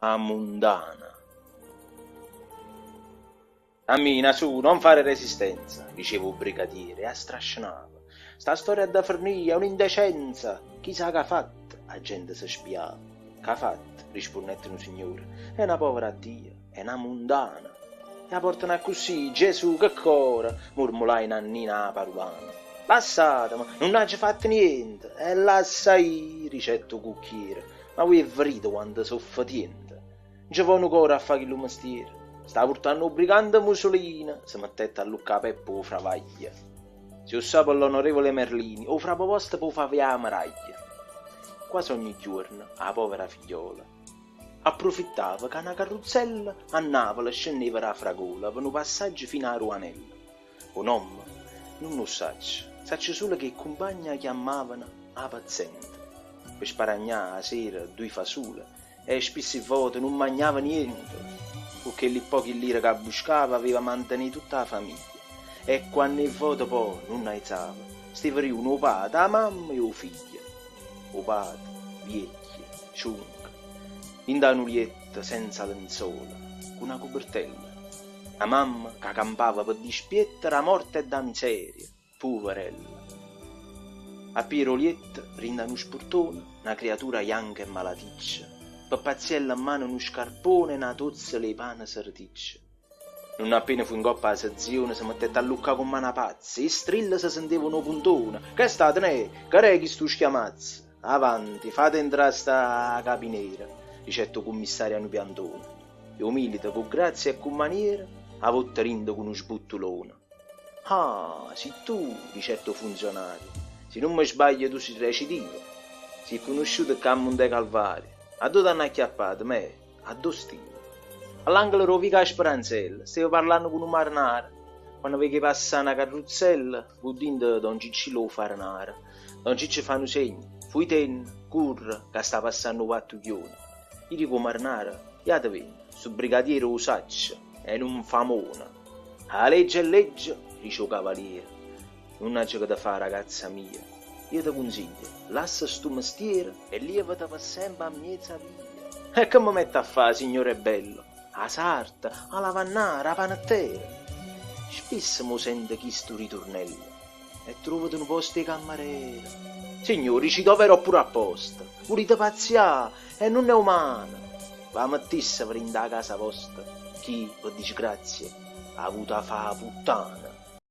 'A mundana. Cammina, su, non fare resistenza, diceva 'o brigadiere e 'a strascenava. Sta storia adda fernì, è un'indecenza! Chi sa ch'ha fatto? 'A gente se spiava. Ch'ha fatto? rispunnette nu signore, è na povera Dio, è na mundana. E 'a portano accussì, Gesù, che core! murmulaje Nannina 'a parulana. Lassateme, nun aggio fatto niente! E lassa ì, dicette 'o cucchiere, ma vuje 'e vvedite quanto so' fetiente? Nce vo' nu core a fa' chillu mestiere. Sta purtanno 'o brigante Musulino, se mettette a alluccà Peppe 'o fravaglio. Si 'o ssape ll'onorevole Merlini, 'o frapo vosto p' 'o fa' avià 'a meraglia. Quase ogni ghiuorno, 'a povera figliola apprufittava ca na carruzzella a Napule scenneva d' Afragola pe nu passaggio fino 'a Ruanella. 'O nomme nun 'o ssaccio, saccio sulo che 'e cumpagne 'a chiammavano 'a pezzente. Pe sparagnà 'a sera dduje fasule e spisso 'e vote nun magnava niente. Cu chelli pochi lire ca abbuscava aveva mantenè tutta 'a famiglia e quanno 'e vote po' nun aizava, steva riuno 'o pate, 'a mamma e 'o figlio. 'O pate, viecchio, ciunco, dint' 'a nu lietto senza lenzola, cu na cupertella. 'A mamma ca campava pe dispietto d' 'a morte e d' 'a miseria, puverella. A piere 'o lietto, dint' 'a nu spurtone, na criatura janca e malaticcia, pe pazziella 'mmano nu scarpone e na tozzola 'e pane sarticcia. Nun appena fu 'ncopp' 'a sezione se mettette alluccà comm' 'a na pazza, 'e strille se sentevano 'o puntone, Ch'è stato, neh? Ch'è chistu schiamazzo? Avanti, fate entrà sta capinera, dicette 'o cummissario a nu piantone. E 'o milite, cu grazia e cu maniera, 'a votta dinto cu nu sbuttulone. Ah, si tu, dicette 'o funzionario, si nun me sbaglio tu si recidivo. Si cunusciuto ccà a Muntecalvario. Addò t'hanno acchiappato, meh? Addò stive? All'angolo d' 'o vico 'a Speranzella, stevo parlanno cu nu marenaro, quanno veco 'e passà na carruzzella cu dinto don Ciccillo 'o farenaro. Don Ciccio fa nu segno, Fuitenne, curre, ca sta passanno 'o pattuglione. Io dico 'o marenaro, Jatevenne, stu brigadiere 'o saccio, è nu 'nfamone. 'A legge è legge, dice 'o cavaliere. Nun aggio che te fa, ragazza mia. Io te cunziglio, lassa stu mestiere e lievate pe sempe 'a mmiez' 'a via. E che me metto a fa, signore bello? 'A sarta, 'a lavannara, 'a panettera? Spisso m' 'o sento chistu riturnello. E truovate nu posto 'e cammarera. Signò, dicite overo oppure apposta? Vulite pazzià? E nun è umano! V'a mettisseve dint' 'a casa vosta chi, pe disgrazia, ha avuto 'a fà 'a puttana.